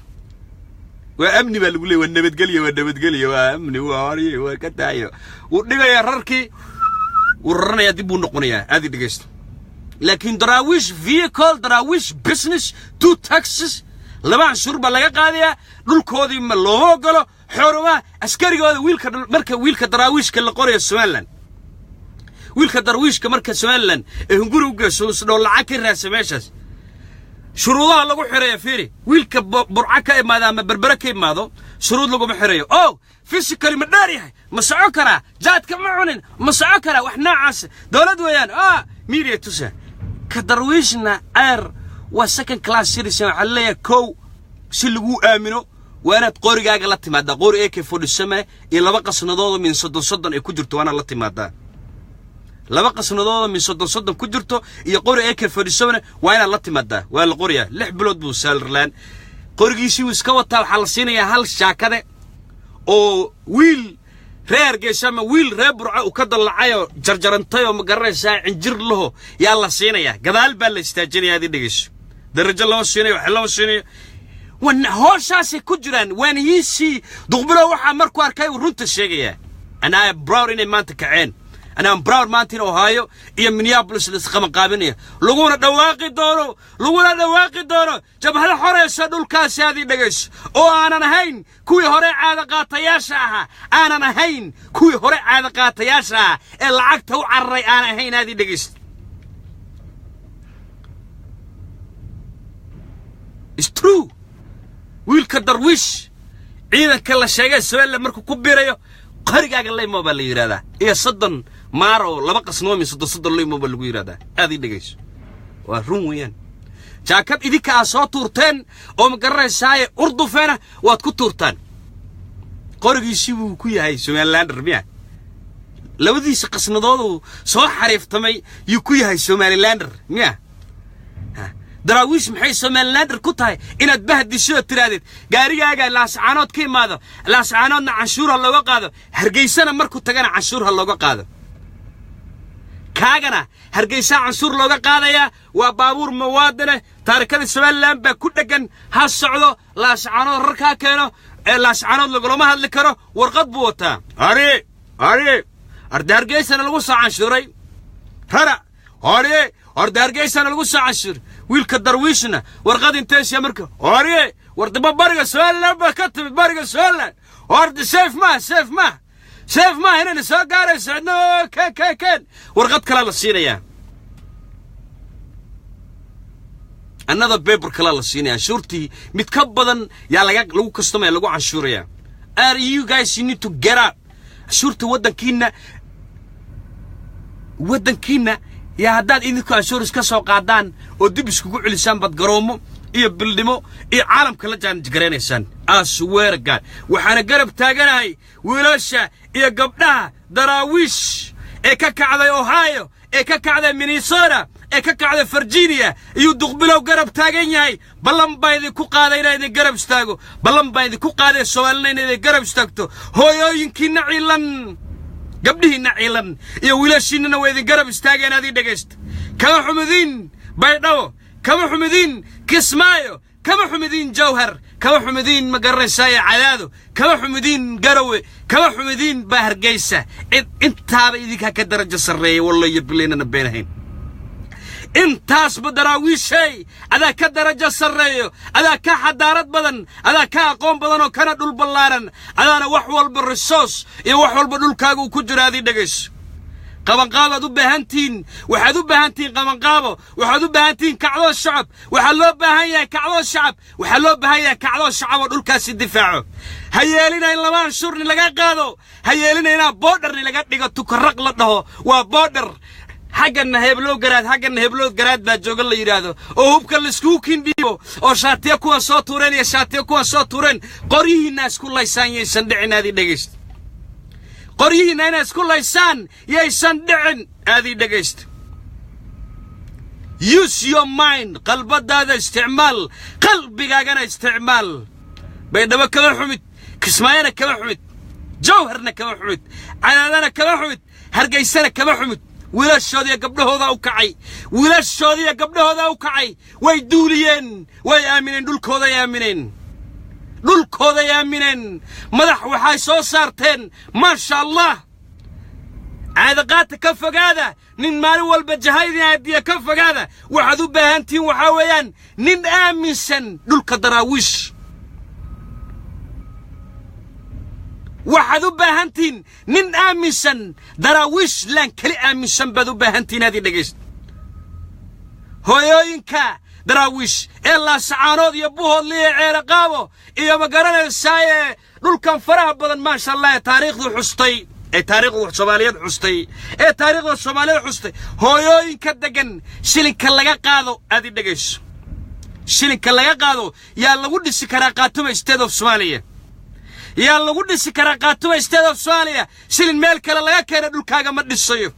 Waa amni baa lagu leeyay, waa nabadgelyo, waa nabadgelyo, waa amni, waa horiye, waa ka daayo. Wuu dhigayaa rarkii, wuu raranayaa, dib buu noqonayaa. Aad ii dhegeysta. Laakiin Daraawiish vehicle, Daraawiish business, two taxes, laba canshuur baa laga qaadayaa. Dhulkoodii ma looma ogolo xorumaha askarigooda. Wiilka marka wiilka daraawiishka la qorayo Somaliland, wiilka darwiishka marka Somaliland ee hunguri u geyso, isdhoo lacag ka raadsa meeshaas. Shuruudaha lagu xirayo fiiri. Wiilka Burca ka imaado ama Berbere ka imaado, shuruud laguma xirayo. Oh, physically ma dheer yahay, ma soco karaa, jaadka ma cunin, ma soco karaa, wax noocaas. Dowlad weeyaan, ah, media tusa. Ka Darwiishna air waa second class citizen. Waxaa leeyahay, kow, si lagu aamino waa inaad qorigaaga la timaadaa, qori AK-47 iyo laba qasnadoodoo min 30 30 ay ku jirto. Waa inaad la timaadaa laba qasnadoodoo min 30 30 ku jirto iyo qori AK-47 waa inaad la timaadaa. Waa la qorayaa. 6 bilood buu salary-laan, qorigiisii wuu iska wataa. Waxaa la siinayaa hal jaakade oo wiil reer Hargeysa ama wiil reer Burca uu ka dallacayoo jarjarantay oo, ma garanaysaa, cinjir laho yaa la siinayaa. Gadaal baa la istaajinayaa. Adii dhegeyso, darajo lama siinayo, wax lama siinayo. Wan hooshaasay ku jiraan. Waan hiisii Duqbilow waxaa markuu arkay uu runta sheegayaa. And I am proud inay maanta kaceen, and I'm proud maanta in Ohio iyo Minneapolis la isqabanqaabinaya, laguna dhawaaqi doono jabhado xoreysa dhulkaasi. Aad ii dhegayso, oo aanan ahayn kuwii hore caada qaatayaasha ahaa, aanan ahayn kuwii hore caada qaatayaasha ahaa ee lacagta u cararay, aanan ahayn. Aad ii dhegayso. It's true. Wiilka Darwiish ciidanka la sheegay Somaliland markuu ku biirayo, qarigaaga laymo baa la yidhahdaa, iyo 30 maar oo laba qasnoomi 30 30 laymo baa lagu yidhahdaa. Aad ii dhegayso, waa run weeyaan. Jaakad idinka aad soo tuurteen oo, ma garanaysaaye, urdufeena waad ku tuurtaan. Qorigiisii buu ku yahay Somalilander miya? Labadiisa qasnadooduu soo xariiftamay yuu ku yahay Somalilander miya? Daraawiish maxay Somalilander ku tahay inaad bahdisho oo tidhaahdid gaarigaaga Laascaanood ka imaado, Laascaanoodna canshuur ha looga qaado, Hargeysana markuu tagana canshuur ha looga qaado? Kaagana Hargeysaa canshuur looga qaadayaa. Waa baabuur muwaadine, taarikada Somaliland baa ku dheggan. Ha socdo, Laascaanood rarkaa keeno ee Laascaanood lagulama hadli karo, warqad buu wataa. Ari ari arda Hargeysana lagu soo canshuuray rara hore, orda Hargeysana lagu soo canshuuray. Wiilka Darwiishna warqad inteesiya marka hore, wardaba bariga Somaliland baa ka timid, bariga Somaliland orda safe maaha, safe maaha, safe maaha inayna soo gaarayso cidna. Ken ken ken warqad kalaa la siinayaa, another paper kalaa la siinaya. Canshuurtii mid ka badan yaa laga lagu kastamaya, lagu canshuuraya. Are you guys, you need to get up. Canshuurta waddankiina yaa haddaad idinku canshuur iska soo qaadaan oo dib iskugu celisaan, baad garoomo iyo bildhimo iyo caalamka la jaanjgaraynaysaan. Aswear God, waxaana garab taaganahay wiilasha iyo gabdhaha Daraawiish ee ka kacday Ohio, ee ka kacday Minnesota, ee ka kacday Virginia iyo Duqbilow garab taagan yahay. Ballan baa idinku qaaday inaa idin garab istaago. Ballan baa idinku qaaday Soomaalina inay idin garab istaagto. Hooyooyinkiina ciilan, gabdhihiinna ciilan iyo wiilashiinnana waa idin garab istaageen. Aad ii dhegaysta, kama xumidiin Baydhabo, kama xumidiin Kismaayo, kama xumidiin Jawhar, kama xumidiin, ma garanaysaaye, Cadaado, kama xumidiin Garowe, kama xumidiin baa Hargeysa. Cid intaaba idinkaa ka darajo sarreeya, wallayo bilaynana beenahayn. Intaasba Daraawiishay adaa ka darajo sarreeyo, adaa ka xadaarad badan, adaa ka aqoon badan oo kana dhul ballaaran, adaana wax walba resource iyo wax walba dhulkaaga uu ku jiro. Adii dhegayso, qabanqaabaad u baahantihiin. Waxaad u baahan tihiin qabanqaabo, waxaad u baahan tihiin kacdoo shacab. Waxaa loo baahan yahay kacdoo shacab, waxaa loo baahan yahay kacdoo shacab oo dhulkaasi difaaco. Ha yeelina in laba anshuurni laga qaado. Ha yeelina inaa borderni laga dhigo Tukaraq la dhaho waa border, xaggana hebloo garaad, xaggana hebloo garaad baa jooga la yidhaahdo, oo hubka laiskugu kindhiibo, oo shaatiyo kuwa soo tuureen iyo shaatiyo kuwa soo tuureen qoryihiinna isku laysaan. Yaysan dhicin. Aadii dhegaysta, qoryihiinna inay isku laysaan yaysan dhicin. Aadii dhegaysta, use your mind, qalbadaada isticmaal, qalbigaagana isticmaal. Baydhabo kama xumid, Kismaayona kama xumid, Jawharna kama xumid, Cadaadana kama xumid, Hargeysana kama xumid. Wiilashoodiiyo gabdhahoodaa u kacay, wiilashoodiiyo gabdhahoodaa u kacay. Way duuliyeen, way aamineen dhulkooday, aamineen dhulkooday, aamineen madax waxay soo saarteen. Maasha Allah. Caadaqaata ka fogaada, nin maalin walba jahaydin aadiya ka fogaada. Waxaad u baahantihiin waxaa weeyaan nin aaminsan dhulka Daraawiish. Waxaad u baahantihiin nin aaminsan Daraawiish laan keli aaminsan baad u baahantihiin. Aad ii dhegaysta, hooyooyinka Daraawiish ee Laasacaanood iyo Buhoodle iyo Ceeroqaabo iyo, ma garanaysaaye, dhulkan faraha badan, maasha Allah, ee taariikhdu xustay, ee taariikhda Soomaaliyeed xustay, ee taariikhda Soomaaliyeed xustay, hooyooyinka degan, shilinka laga qaado, aad i dhegayso, shilinka laga qaado yaa lagu dhisi karaa Qaatuma State of Somalia? Yaa lagu dhisi karaa Qaatuma State of Somalia? Shilin meel kale laga keena dhulkaaga ma dhisayo.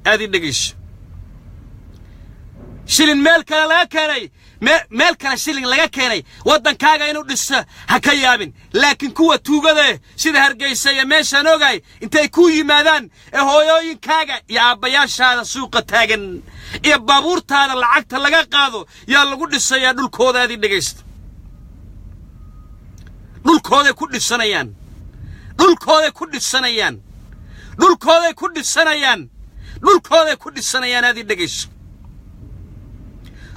Aad i dhegayso, shilin meel kale laga keenay, meel kale shilin laga keenay waddankaaga inuu dhiso ha ka yaabin. Laakiin kuwa tuugade sida Hargeysa iyo meeshaan ogahay intay ku yimaadaan ee hooyooyinkaaga iyo aabbayaashaada suuqa taagan iyo baabuurtaada lacagta laga qaado yaa lagu dhisayaa dhulkooda. Aad i dhegaysta, dhulkooday ku dhisanayaan, dhulkooday ku dhisanayaan, dhulkooday ku dhisanayaan, dhulkooday ku dhisanayaan. Aad i dhegayso,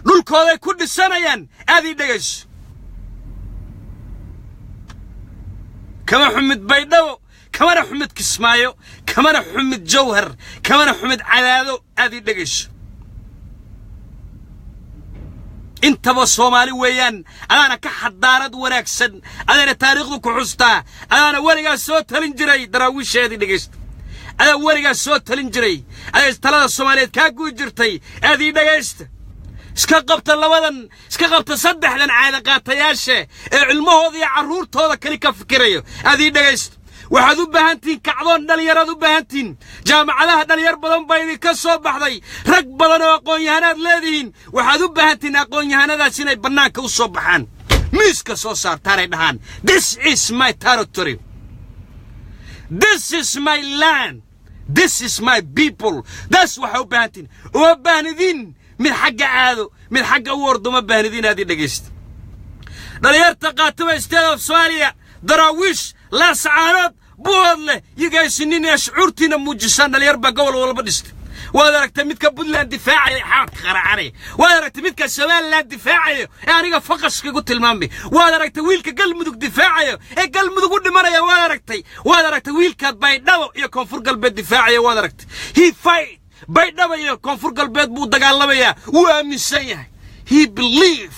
dhulkooday ku dhisanayaan. Aad ii dhegayso, kama xumid Baydhabo, kamana xumid Kismaayo, kamana xumid Jawhar, kamana xumid Cadaado. Aad ii dhegayso, intaba Soomaali weeyaan. Adaana ka xadaarad wanaagsan, adaana taariikhdu ku xustaa, adaana weligaa soo talin jiray. Daraawiisheedii dhegaysta, adaa weligaa soo talin jiray, adaa talada Soomaaliyeed kaa guyi jirtay. Aad ii dhegaysta, iska qabta labadan, iska qabta saddexdan caadaqaatayaasha ee cilmahooda iyo carruurtooda keli ka fikirayo. Aad ii dhegaysta, waxaad u baahan tihiin kacdoon dhallinyaraad u baahan tihiin. Jaamacadaha dhallinyar badan baa idinka soo baxday, rag badan oo aqoon-yahanaad leedihiin. Waxaad u baahan tihiin aqoon-yahanadaas inay bannaanka u soo baxaan, miiska soo saartaanay dhahaan, "This is my territory, this is my land, this is my people." Das waxaa u baahan tihiin. Uma baahnidiin mid xagga aado, mid xagga u ordo, uma baahnidiin. Aad ii dhegaysta, dhalinyarta Qaatuma State of Soomaaliya, Daraawiish, Laasacaanood, Buhoodleh, yigaysinin ee shucuurtiina muujisaan. Dhalinyar baa gobol walba dhistay. Waad aragtay midka Puntland difaacaya, xaadka qaraacanaya. Waad aragtay midka Somaliland difaacayo ee aniga faqashka igu tilmaamay. Waad aragtay wiilka Galmudug difaacayo ee Galmudug u dhimanaya. Waad aragtay, waad aragtay wiilka Baydhabo iyo Koonfur Galbeed difaacaya. Waad aragtay, he fight Baydhabo iyo Koonfur Galbeed buu dagaalamayaa. Wuu aaminsan yahay, he believe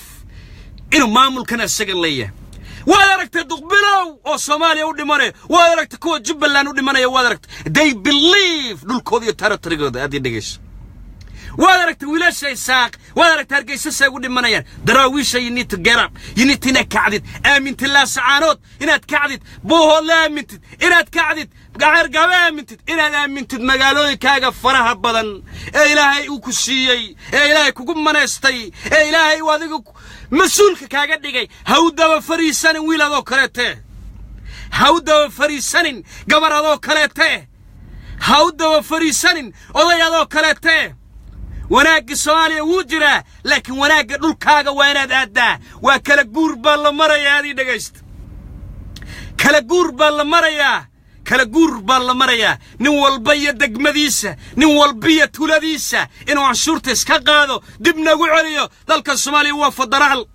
inuu maamulkan isaga leeyahay. Waad aragtay Duqbilow oo Soomaaliya u dhimanaya. Waad aragtay kuwa Jubbaland u dhimanaya. Waad aragtay, they believe dhulkooda iyo territorygooda. Aad ii dhegayso, waad aragtay wiilasha Isaaq, waad aragtay Hargeysa say ugu dhimanayaan. Daraawiisha, you need to get up. You need to inaad kacdid, aamintid Laasacaanood, inaad kacdid Buuhoodle, aamintid inaad kacdid Ceergaabo, aamintid inaad aamintid magaalooyinkaaga faraha badan ee Ilaahay uu ku siiyey, ee Ilaahay kugu manaystay, ee Ilaahay uu adiga mas-uulka kaaga dhigay. Ha u daba fariisanin wiil adoo kaleete, ha u daba fariisanin gabar adoo kaleete, ha u daba fariisanin oday adoo kaleete. Wanaagga Soomaaliya wuu jiraa, laakiin wanaagga dhulkaaga waa inaad aaddaa. Waa kala guur baa la marayaa. Adii dhegaysta, kala guur baa la marayaa, kala guur baa la marayaa. Nin walba iyo degmadiisa, nin walba iyo tuladiisa inuu canshuurta iska qaado, dib nagu celiyo. Dalka Soomaaliya waa federaal,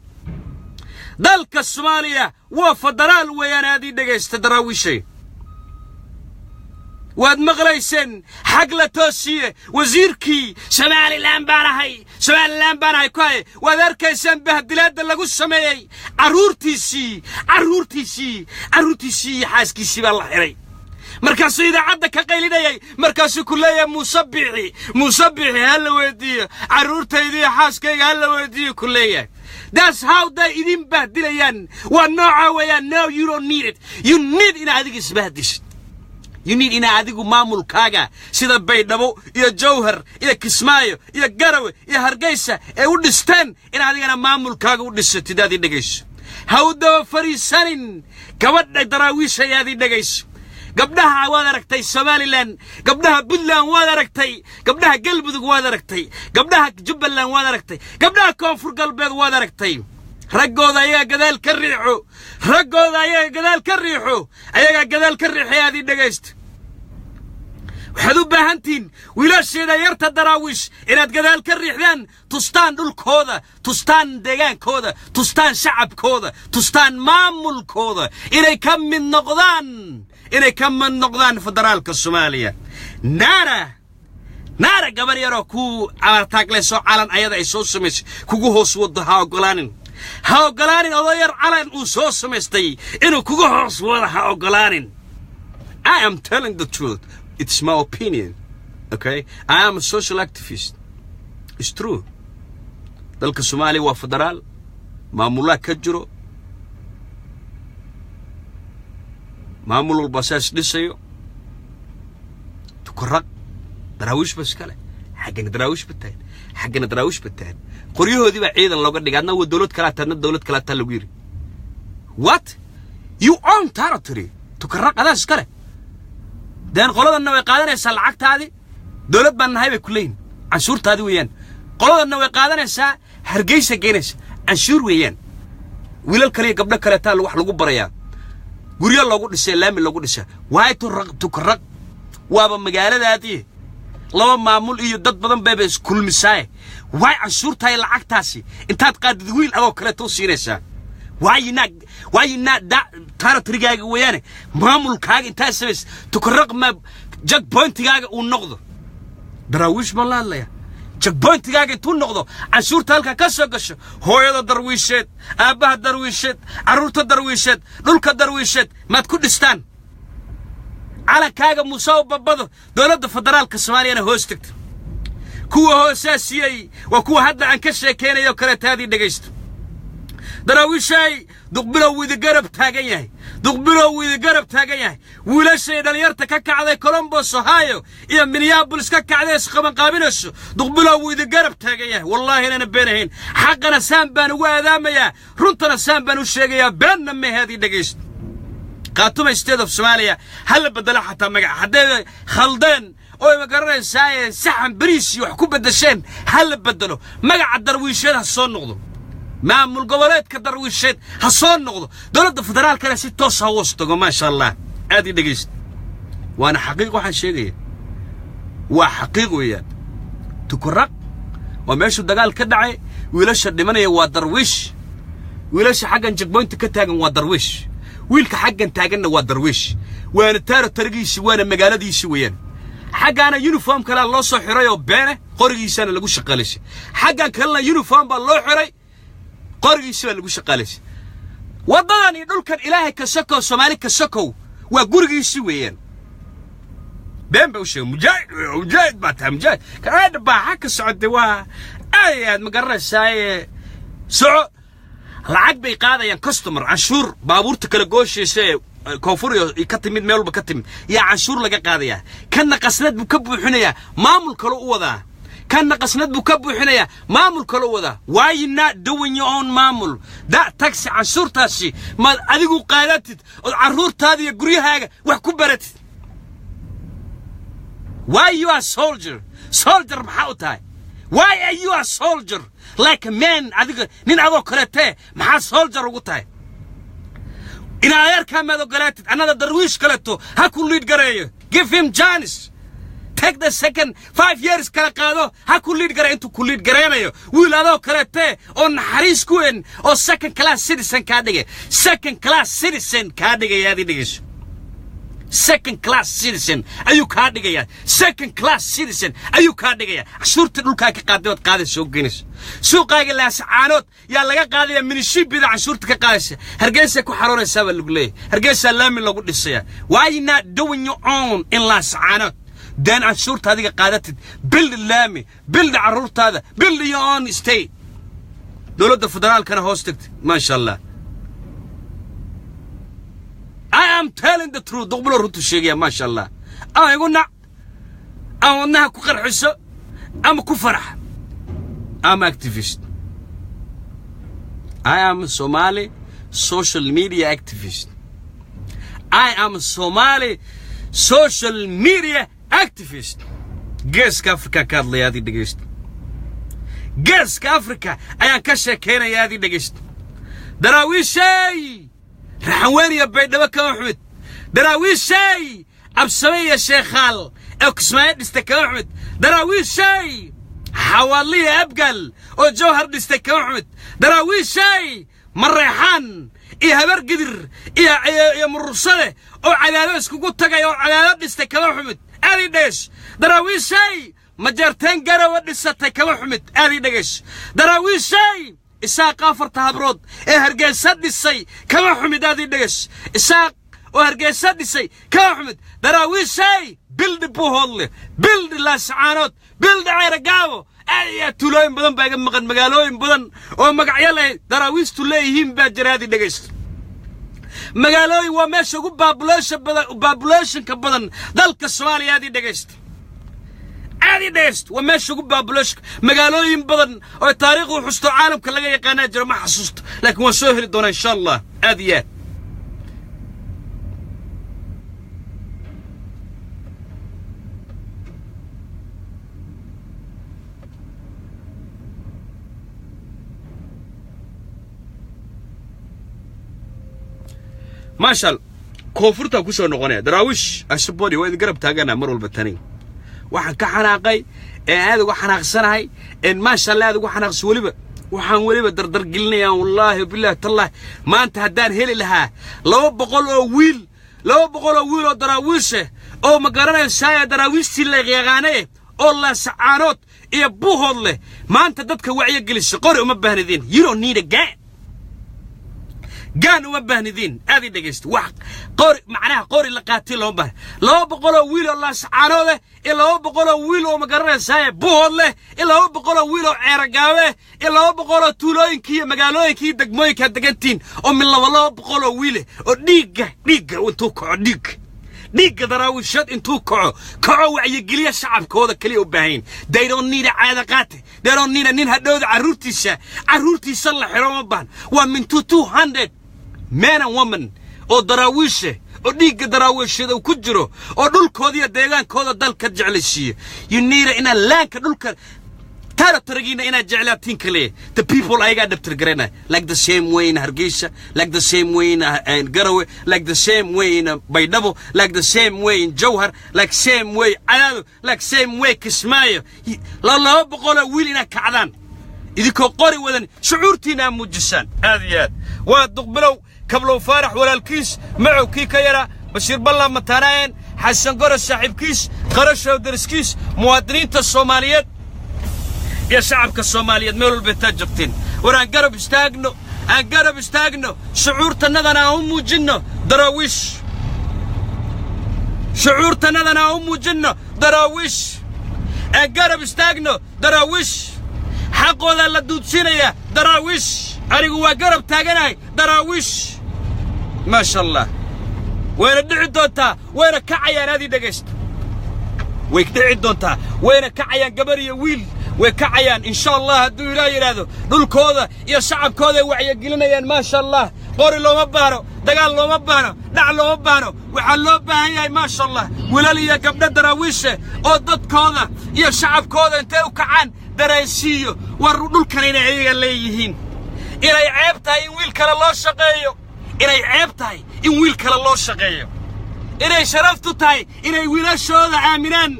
dalka Soomaaliya waa federaal weeyaan. Aadii dhegaysta, Daraawiishay, waad maqlayseen xag la toosiye wasiirkii "Somaliland baan ahay, Somaliland baan ahay" ku hay. Waad arkaysaan bahdilaadda lagu sameeyey. Carruurtiisii, carruurtiisii, carruurtiisii iyo xaaskiisii baa la xiray. Markaasuu idaacadda ka qaylinayay, markaasuu ku leeyahay, "Muuse Biixi, Muuse Biixi ha la weydiiyo carruurtayda iyo xaaskayga, ha la weydiiyo," ku leeyahay. That's how day idin bahdilayaan, waa nooca weeyaan. No, you don't need it. You need inaad adiga isbahdishid. You need inaa adigu maamulkaaga sida Baydhabo iyo Jawhar iyo Kismaayo iyo Garawe iyo Hargeysa ay u dhisteen in adigana maamulkaaga u dhisatid. Aad ii dhegayso, ha u daba fariisanin gabadha Daraawiisha. Aad ii dhegayso, gabdhaha waad aragtay Somaliland, gabdhaha Puntland waad aragtay, gabdhaha Galmudug waad aragtay, gabdhaha Jubbaland waad aragtay, gabdhaha Koonfur Galbeed waad aragtay. Raggooda ayagaa gadaal ka riixo, raggooda ayaga gadaal ka riixo, ayagaa gadaal ka riixay. Aad ii dhegaysta, waxaad u baahan tihiin wiilasheeda yarta Daraawiish inaad gadaal ka riixdaan, tustaan dhulkooda, tustaan deegaankooda, tustaan shacabkooda, tustaan maamulkooda inay ka mid noqdaan, inay ka mid noqdaan federaalka Soomaaliya. Nara Naara gabar yaroo ku abartaagleysoo calan ayada ay soo samaysay kugu hoos wado ha ogolaanin. Ha ogolaanin odoo yar calan uu soo samaystay inuu kugu hoos wado, ha ogolaanin. I am telling the truth. It's my opinion, okay? I am a social activist. It's true. Dalka Soomaaliya waa federaal, maamulaa ka jiro, maamul walba saas dhisayo. Tukaraq Daraawiish ba iskale, xaggana Daraawiish ba tahan, xaggana Daraawiish ba tahan. Qoryahoodii baa ciidan looga dhigay. Adna waa dowlad kalaa taadna, dowlad kalaa taa lagu yidhi. What you own territory, Tukaraq adaa iskale. Deen qoladanna way qaadanaysaa lacagtaadii, dowlad baan nahay bay ku leeyihin, canshuurtaadii weeyaan. Qoladanna way qaadanaysaa, Hargeysa geynaysa, canshuur weeyaan. Wiilal kale iyo gabdho kaleetaa wax lagu barayaa, guryo loogu dhisay, laami loogu dhisay. Waay Tukaraq waaba magaaladaadii, laba maamul iyo dad badan bayba iskulmisaaye. Waay canshuurtahay lacagtaasi intaad qaadid wiil adoo kaleeto u siinaysaa? Why you not that territorygaaga weeyaane, maamulkaaga intaad samays Tukaraq ma checkpointigaaga uu noqdo? Daraawiish baan la hadlaya. Checkpointigaaga intuu noqdo, canshuurta halkaa ka soo gasho, hooyada Darwiisheed, aabbaha Darwiisheed, carruurta Darwiisheed, dhulka Darwiisheed maad ku dhistaan? Calankaaga muuse u babado, dowladda federaalka Soomaaliyana hoos tegto. Kuwa hoosaa siiyey waa kuwa hadda aan ka sheekaynayo kaleetaadii. Dhegaysto Daraawiishay, Duqbilow widi garab taagan yahay, Duqbilow widi garab taagan yahay. Wiilashay dhalinyarta ka kacday Columbus, Ohio iyo Minneapolis ka kacday isqabanqaabinayso, Duqbilow widi garab taagan yahay. Wallaahi inana been ahayn, xaqana saan baan ugu aadaamayaa, runtana saan baan u sheegayaa, beenna meheedii. Dhegaysto, Khaatuma State of Soomaaliya ha la bedelo xataa magaca hadday khaldeen oo ma garanaysaaye saxan bariis iyo wax ku beddesheen. Ha la bedelo magaca Darwiisheed, ha soo noqdo maamul goboleedka Darwiisheed, ha soo noqdo dowladda federaalkana si toos ha hoos tago. Maasha Allah, aad ii dhegaysta, waana xaqiiq waxaan sheegaya, waa xaqiiq weeyaan. Tukuraq waa meeshuu dagaal ka dhacay. Wiilasha dhimanaya waa Darwiish, wiilasha xaggan checkpointa ka taagan waa Darwiish, wiilka xaggan taaganna waa Darwiish. Waana territorygiisi, waana magaaladiisi weeyaan. Xaggaana uniform kalea loo soo xiray oo beene, qorigiisana lagu shaqaalaysay. Xaggan kalena uniform baa loo xiray, qorigiisi baa lagu shaqaalaysay. Waddadan iyo dhulkan Ilaahay ka sokow, Soomaali ka sokow, waa gurigiisi weeyaan. Been ba u sheegay. Mujaahid, mujaahid baa tahay, mujaahid kanaadha baaxa ka socotay waa aad iyo aad ma garanaysaaye. Soco, lacag bay qaadayaan, customer canshuur, baabuurta kala gooshaysa ee koonfur iyo ka timid, meel walba ka timid yaa canshuur laga qaadayaa. Kanna qasnad buu ka buuxinayaa, maamul kale u wadaa. Kanna qasnad buu ka buuxinayaa, maamul kale u wadaa. Why you not doing your own maamul? That tax, canshuurtaasi maad adigu qaadatid ood carruurtaada iyo guryahaaga wax ku baratid? Why you are soldier? Soldier maxaa u tahay? Why are you a soldier like a man? Adiga nin adoo kaleetee maxaa soldier ugu tahay? In adeerkaa maad ogolaatid annada Darwiish kaleeto ha ku lead gareeyo. Give him chance. Take the second 5 years kala qaado, ha ku lead gareeyo intuu ku lead gareynayo wiil adoo kaleetee oo naxariis ku weyn oo second class citizen kaa dhigay, second class citizen kaa dhigaya. Aad dhigayso, second class citizen ayuu kaa dhigayaa, second class citizen ayuu kaa dhigayaa. Cashuurta dhulkaa ka qaaday ood qaaday soo geynayso suuqaaga Laasacaanood yaa laga qaadaya, minishibida canshuurta ka qaadaysa, Hargeysa ku xaroonaysaa baa lagu leeyahay, Hargeysaa laami lagu dhisaya. Why you not doing your own in Laasacaanood? Deen canshuurta adiga qaadatid, build laami, build carruurtaada, build your own state, dowladda federaalkana hoos tagtay. Maasha Allah, I am telling the truth. Duqbulo runtu sheegaya, maasha Allah. Ama igu nac, ama wadnaha ku qarxiso, ama ku farax. I'm activist. I am a Somali social media activist. I am a Somali social media activist. Geeska Africa ka hadlaya, adii dhegaysta. Geeska Africa ayaan ka sheekaynaya, adii dhegaysta. Daraawiishay, Raxanweyn iyo Baydhabo kama xumid. Daraawiishay, Absame iyo Sheekhaal ee Kismaayo dhistay kama xumid. Daraawiishay, Xawaadliya Abgal oo Jawhar dhistay kama xumid. Daraawiishay, Mareexaan iyo Habar Gidir iyo Murursade oo Cadaado iskugu tagay oo Cadaado dhistay kama xumid. Aadi dheesh. Daraawiishay, Majeerteen Garawa dhisatay kama xumid. Aad ii dhegayso. Daraawiishay, Isaaq afarta habrood ee Hargeysa dhisay kama xumid. Aad ii dhegayso. Isaaq oo Hargeysa dhisay kama xumid. Daraawiishay, build Buuhoodle, build Laascaanood, build Ceeragaabo. Aad iyo aad tuulooyin badan baa iga maqan, magaalooyin badan oo magacyo leh Daraawiistu leeyihiin baa jira. Aad ii dhegaysto. Magaalooyin waa meesha ugu population badan, populationka badan dalka Soomaaliya. Aad ii dhegaysto, aad ii dhegaysto. Waa meesha ugu population. Magaalooyin badan oo taariikhdu xusto, caalamka laga yaqaanaa jiro. Ma xasuusto, laakiin waan soo heli doonaa insha Allah. Aad iyo aad. Maasha Allah, koonfurtaa ku soo noqonaya. Daraawish ashabodi waa idin garab taaganaa mar walba. Tani waxaan ka xanaaqay ee aad uga xanaaqsanahay een, maasha Allah, aad uga xanaaqsan. Weliba waxaan weliba dardargelinayaa, wallaahi billahi tallahi, maanta haddaan heli lahaa 200 oo wiil, 200 oo wiil oo Daraawiishe oo, ma garanaysaa, Daraawiishtii la yaqaanaye oo Laasacaanood iyo Buuhood leh maanta dadka wacyigelisa. Qori uma baahnidin. You don't need a gun. Gun uma baahnidiin. Aad ii dhegaysta. Wax qori, macnaha qori la qaatay looma baahna. 200 oo wiil oo Laascaanood leh iyo 200 oo wiil oo, ma garanaysaa, Buuhood leh iyo 200 oo wiil oo Ceeragaabe leh iyo 200 oo tuulooyinkii iyo magaalooyinkii iyo degmooyinkaa degantiin oo min 200 oo wiile oo dhiigga intuu kaco, dhiigga Daraawiishad intuu kaco wacyigeliya shacabkooda kaliya u baahayn. They don't need a caada qaate. They don't need a nin hadhowda carruurtiisa la xiro ma baahan. Waa mintu 200 man and woman oo Daraawiishe oo dhiigga Daraawiishada uu ku jiro oo dhulkooda iyo deegaankooda dalka jeclaysiiyo. You need inaad laanka dhulka territorygiina inaad jeclaatiin kaliya. The people ayagaa dhabtir garana, like the same way in Hargeysa, like the same way in Garowe, like the same way in Baydhabo, like the same way in Jowhar, like same way Cadaado, like same way Kismaayo. 200 oo wiil inaad kacdaan idinkoo qori wadan, shucuurtiina aad muujisaan. Aad iyo aad. Waa Duqbilow Kablow Faarax walaalkiis, Macow kii ka yaraa, Bashiir Balla mataanaayeen, Xasan Goros saaxiibkiis, Qarashow dariskiis. Muwaadiniinta Soomaaliyeed iyo shacabka Soomaaliyeed meel walba intaad joogteen, war aan garab istaagno, aan garab istaagno, shucuurtannadana aan u muujinno Daraawiish, shucuurtannadana aan u muujinno Daraawiish. Aan garab istaagno Daraawiish. Xaqoodaa la duudsiinayaa Daraawiish. Anigu waa garab taaganahay Daraawiish. Maasha Allah, wayna dhici doontaa, wayna kacayaan. Aadii dhegaysta. Way dhici doontaa, wayna kacayaan. Gabar iyo wiil way kacayaan insha Allah, hadduu Ilaah yidhaahdo. Dhulkooda iyo shacabkooda ay wacyigelinayaan. Maasha Allah, qori looma baahno, dagaal looma baahno, dhac looma baahno. Waxaa loo baahan yahay, maasha Allah, wiilal iyo gabdho Daraawiishe oo dadkooda iyo shacabkooda intay u kacaan dareensiiyo war dhulkan inay ayaga leeyihiin, inay ceeb tahay in wiil kale loo shaqeeyo, inay ceeb tahay in wiil kale loo shaqeeyo, inay sharaftu tahay inay wiilashooda aaminaan,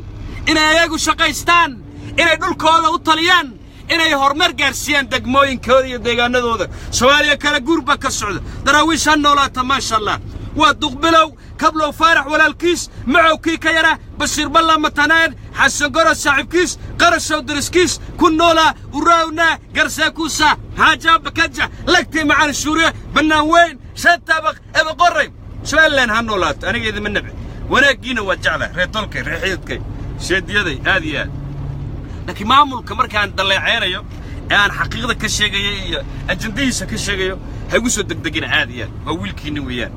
inay ayagu shaqaystaan, inay dhulkooda u taliyaan, inay horumar gaarsiiyaan degmooyinkooda iyo deegaanadooda. Soomaaliya kala guur baa ka socda. Daraawiish ha noolaata. Maasha Allah. Waa Duqbilow Kablow Faarax walaalkiis, Macowkii ka yara, Bashiir Balla matanaan, Xasan Goros saaxiibkiis, Qarashow dariskiis, ku noolaa uraawna garseekuusa haajaa bakaja lagtii macaan shuuriye bannaan weyn shan tabaq ebaqorray. Somaliland ha noolaato. Aniga idima nabci, wanaaggiina waa jecla, reer tolkay, reer xididkay, sheediyaday. Aad iyo aad. Laakiin maamulka markaan daleeceynayo ee aan xaqiiqda ka sheegayo iyo ajandihiisa ka sheegayo, ha igu soo degdegina. Aad iyo aad. Waa wiilkiinni weeyaan.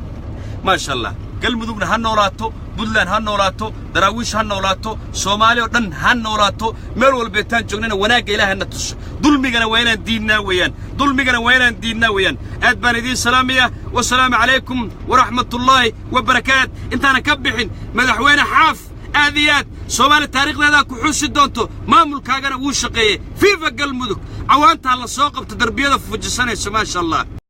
Maasha Allah, Galmudugna ha noolaato, Puntland ha noolaato, Daraawiish ha noolaato, Soomaali oo dhan ha noolaato. Meel walbeetaan joognana wanaagga Ilaaha na tuso. Dulmigana waa inaan diidnaa weeyaan, dulmigana waa inaan diidnaa weeyaan. Aad baan idiin salaamayaa. Wasalaamu calaykum waraxmatullaahi wabarakaat. Intaanan ka bixin, madaxweyne Xaaf, aad iyo aad Soomaali taariikhdeedaa ku xusi doonto. Maamulkaagana wuu shaqeeyey. Viva Galmudug. Cawaantaa la soo qabto darbiyada fujisanayso. Maasha Allah.